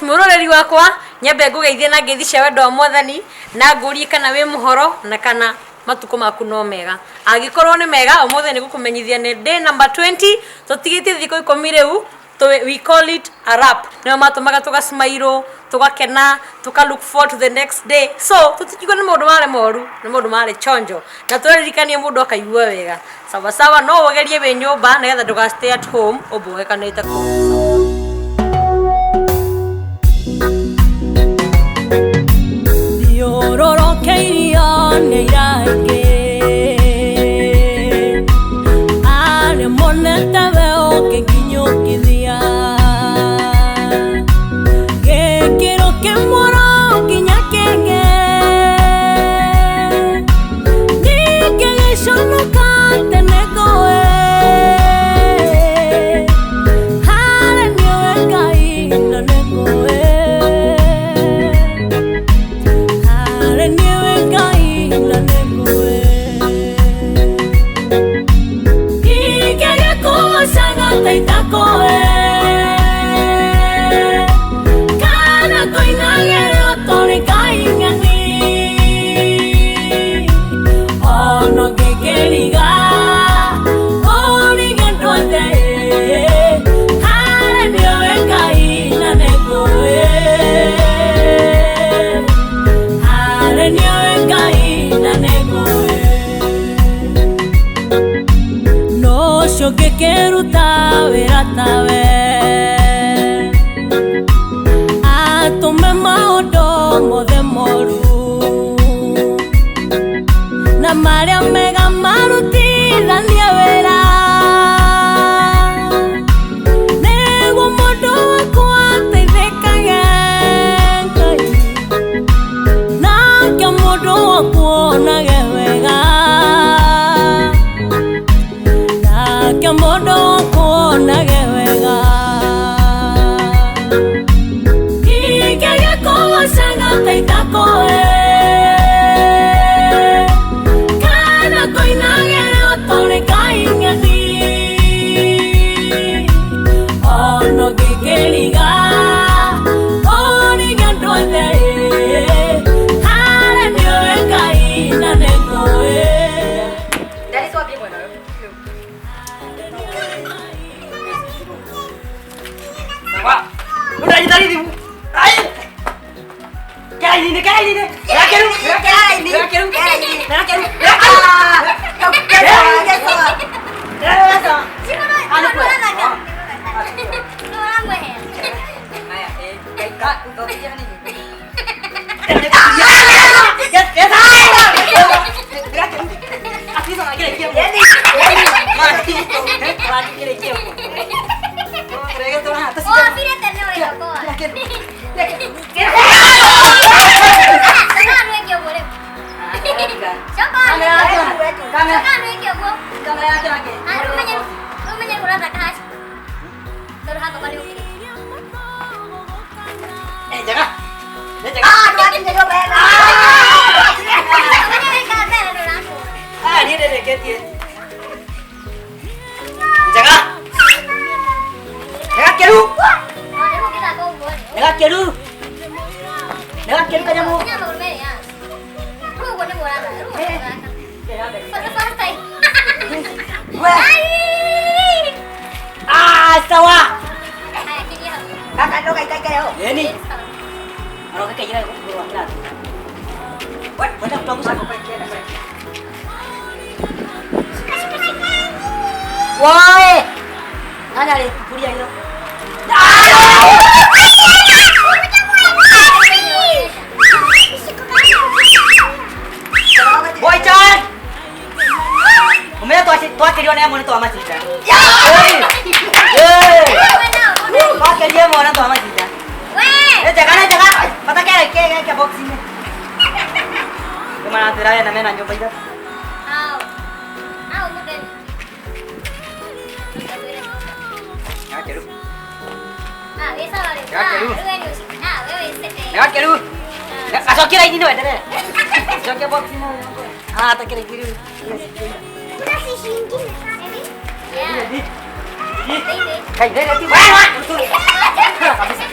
Yes, mwĩroreri wakwa, nyambe ngũgeithie na ngeithi cia wendo wa Mwathani, na ngũrie kana wĩ mũhoro na kana matukũ maku no mega. Angĩkorwo nĩ mega, ũmũthĩ nĩ gũkũmenyithia nĩ day number 20, tũtigĩtie thikũ ikũmi rĩu, we call it a wrap. Nĩo matũmaga tũgasmairũ, tũgakena, tũka look forward to the next day. So, tũtikiuga nĩ maũndũ marĩ moru, nĩ maũndũ marĩ chonjo. Na tũraririkania mũndũ akaigua wega. Sawa sawa, no ũgerie wĩ nyũmba nĩgetha ndũga stay at home ũmboekanĩte kũu. Thiũrũrũkĩirio nĩ iraingĩ arĩa monete we ũkĩnginyũkithia gĩkĩro kĩmwe nginya kĩngĩ ningĩ gĩconoka tene ngũĩ harĩ nĩwe Ngai na nĩngũĩ harĩ nĩwe Ngai na nĩngũĩ ingĩgĩkũgocaga ta itakũĩ kana kũinagĩrĩra tũrĩ Ngai ng'eni ona ngĩkĩriga ũrige ndwathe harĩ nĩwe Ngai na nĩngũĩ harĩ nĩwe Ngai na nĩngũĩ no ũcio ngĩkĩruta wĩra tawe atũme maũndũ mothe moru na marĩa mega marutithanie wĩra nĩguo mũndũ wakwa ateithĩkage Ngai nake mũndũ wakwa onage wega nake mũndũ wakwa onage wega ingĩgĩkũgocaga ta itakũĩ kana kũinagĩrĩra tũrĩ Ngai ng'eni ona ngĩkĩriga ũrige ndwathe harĩ nĩwe Ngai na nĩngũĩ. Ndari twambie mwena ũyũ. Sawa. Unajita thimu. Ai. Keraini, keraini. Rakeru, Keraini, rakeru, keraini. rakeru. Njega. Nĩgakeru. Nĩgakeru. Nĩgakeru kanyamũ. We. Ah, sawa. Yeni. Aroke kaira gũkũ kĩratũ. We, wenda kutongoza. Woi. Nani alikupulia hilo? Boy Chan. Umenya twakirio nĩ amwe nĩ twamacinda. Twakirio amwe nĩ twamacinda. Nĩ njega nĩ njega. Bata kera ke box-inĩ. Nĩ maratwĩra wena mena nyũmba ithatũ. Nĩgakeru. Nĩgakeru. Acokia raini-inĩ wenderere. Acokia box-inĩ. Ah, ta kĩrĩa kĩrĩ. Kai, dai, dai, kabisa.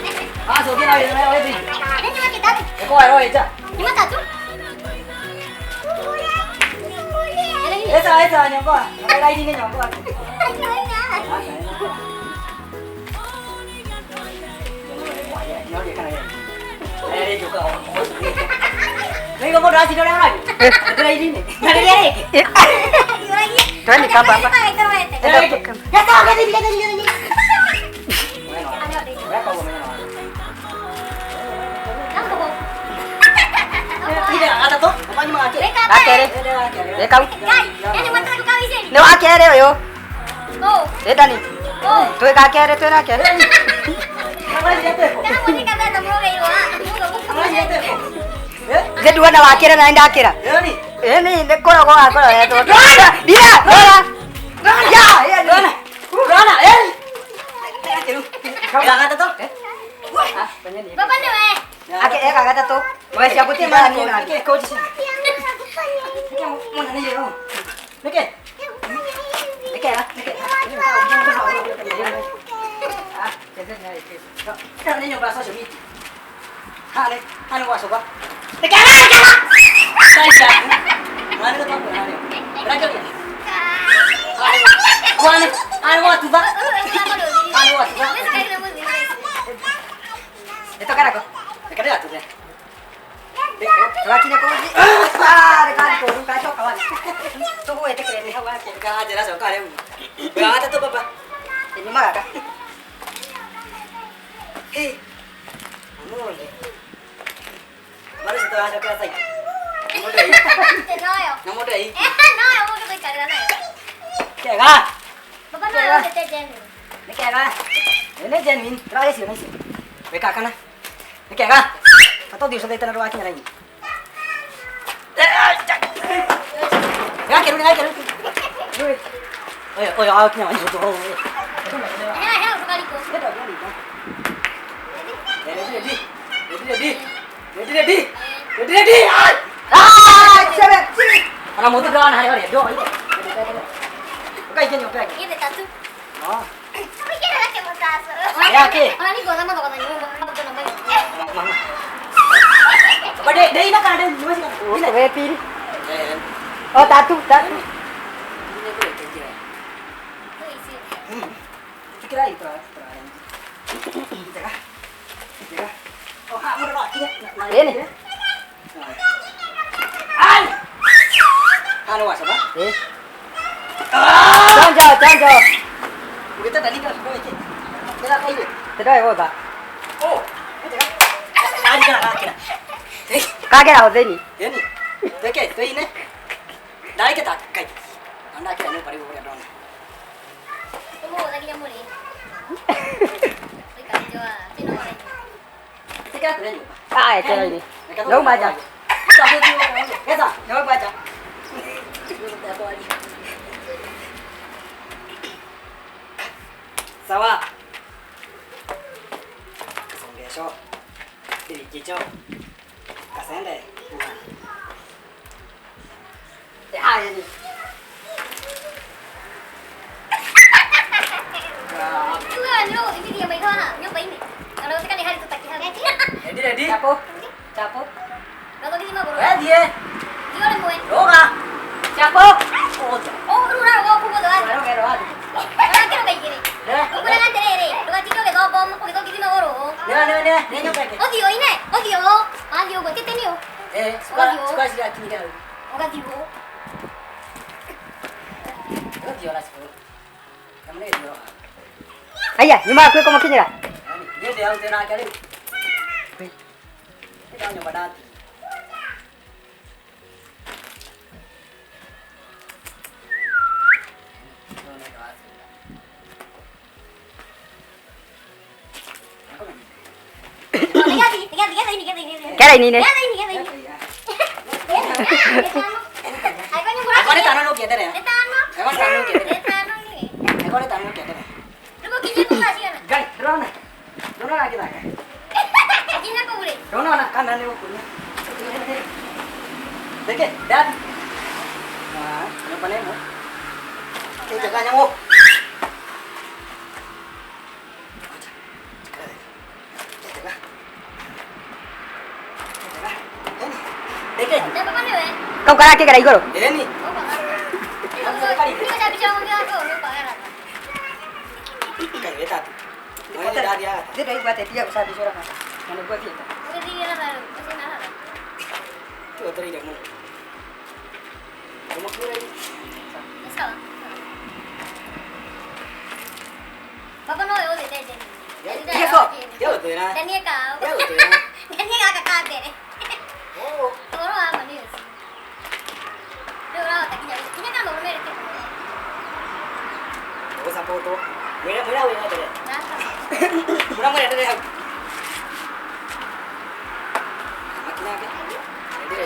Kau karakĩgera igũrũ. Ĩni.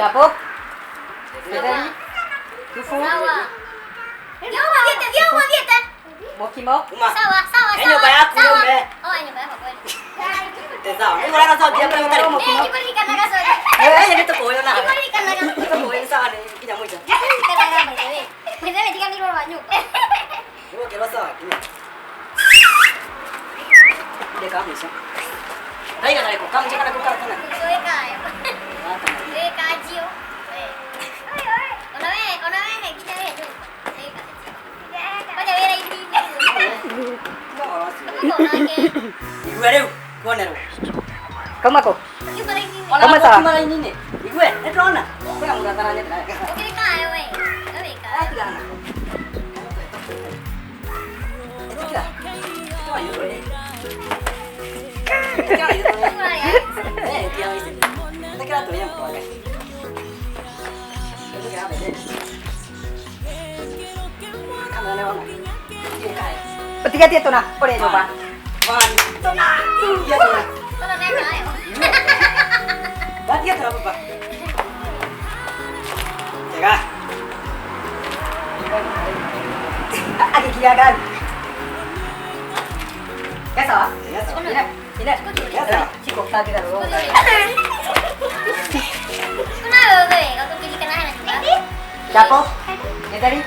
Chapo. Mokimo. Kamu Kamu sawa. Tiga tiga na, ore nyoba. Chapo, dari.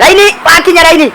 Raini, wakinya Raini.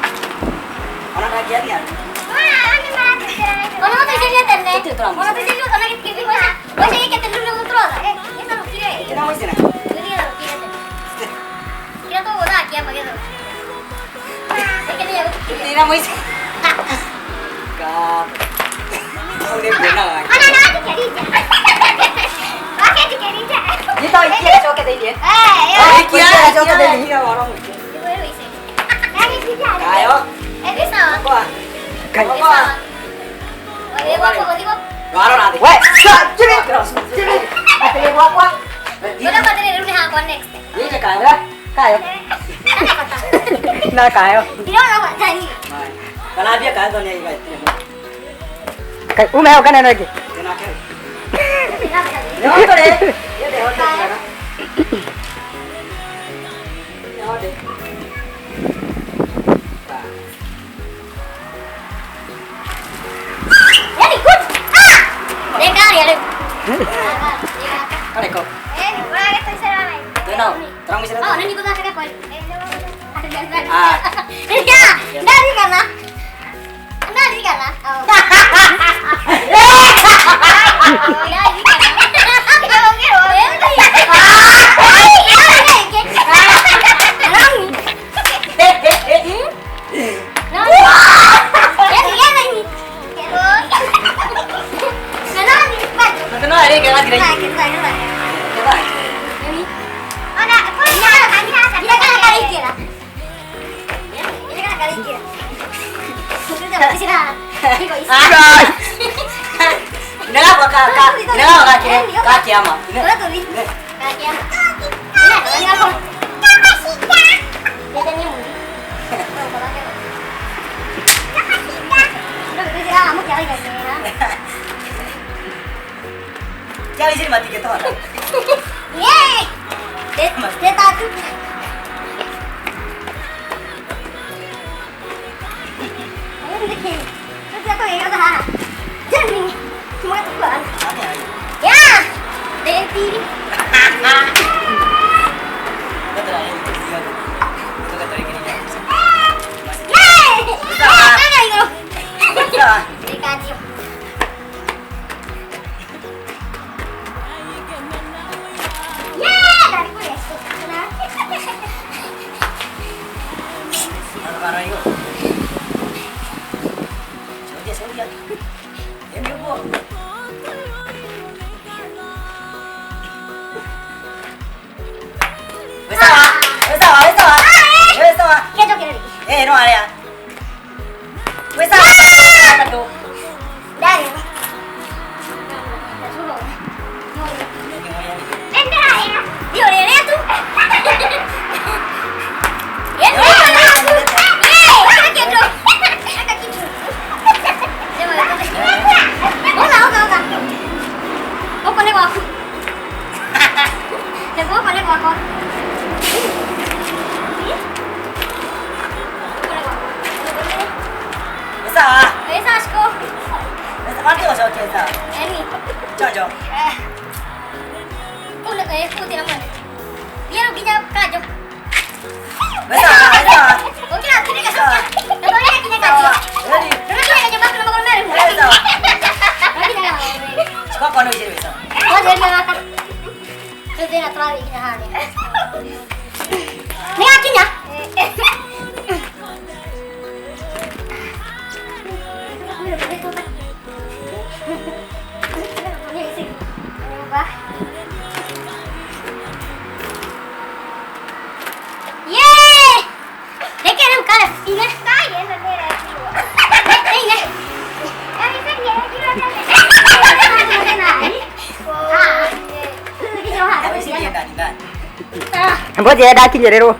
Ngoja ndakinyererwo.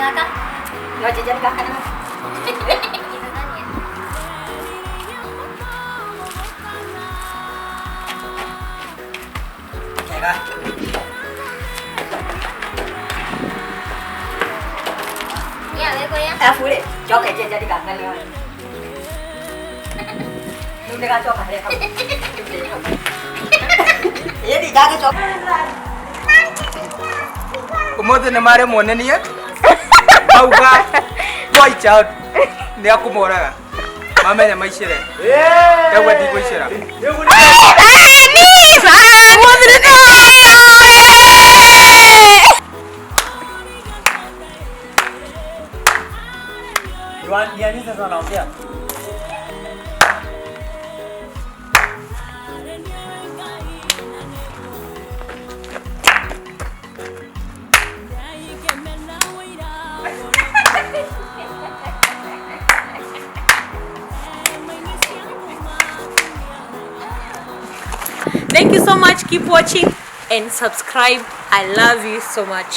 Kaya ka? Njojeja ndikakana. Kega. Arabu rĩ, njoke njenja ndikangane we. Rĩu ndĩgacoka harĩa hau. Ĩĩ ndingagĩcoka. Umuthi nĩ maremwo nĩ niĩ mauga boy child nĩ akũmoraga mamenya maicĩre ndauga ndigũicĩra. Ni sasa wanaongea. Thank you so much. Keep watching and subscribe. I love you so much.